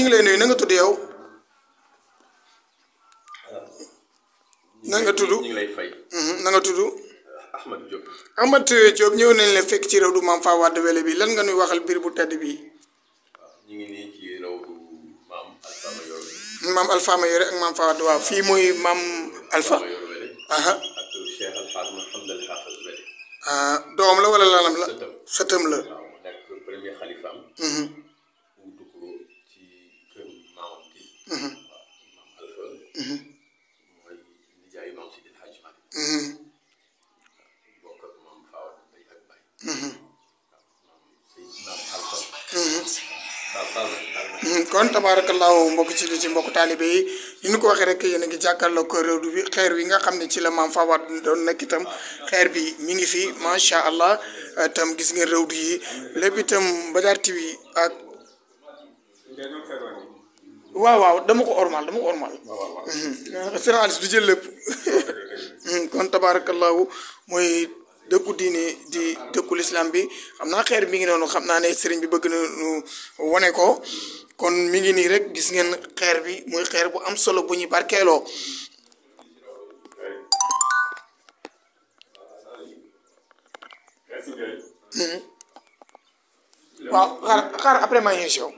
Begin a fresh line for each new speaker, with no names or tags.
ngi lay nuyu na nga tudd yow na nga tudd
ñu ngi lay fay.
na nga tudd
Ahmad Diop.
Ahmad Diop ñëw nañ la fekk ci réew du Mame Fawade Wele bi lan nga nuy waxal biir bu tedd bi
ñu ngi nii ci réew du maam Alpha Mayoro Wele.
maam Alpha Mayoro ak Mame Fawade waaw fii mooy maam Alpha
Mayoro Wele.
aha
ak Cheikh Alhaji Mouhamed El Hafiz Wele.
doom la wala lanam la sëtëm la
waaw mu nekk premier xalifaam. wutu ko ci kër maamam gi. waaw maam Alpha. mooy nijaayu maam Sidi El Hadji Malick. bokk ak maam Fawade Ndeye ak Baye. maam Alpha.
kon tabaarakallaahu mbokk ci li ci mbokk taalibe yi ni ñu ko waxee rek yéen a ngi jàkkaarloo ko réew bi xeer wi nga xam ne ci la Mame Fawade doon nekk itam xeer bi mi ngi fi macha allah itam gis ngeen réew yi lépp itam Mbadiar TV ak waaw dama ko ormal journaliste du jël lépp kon tabaarakallaahu mooy dëkku diine di dëkku lislaam bi xam naa xeer mi ngi noonu xam naa ne sëriñ bi bëgg na nu wane ko kon mi ngi nii rek gis ngeen xeer bi muy xeer bu am solo bu ñuy barkeeloo waaw xaar après maa ngi ñëw si yow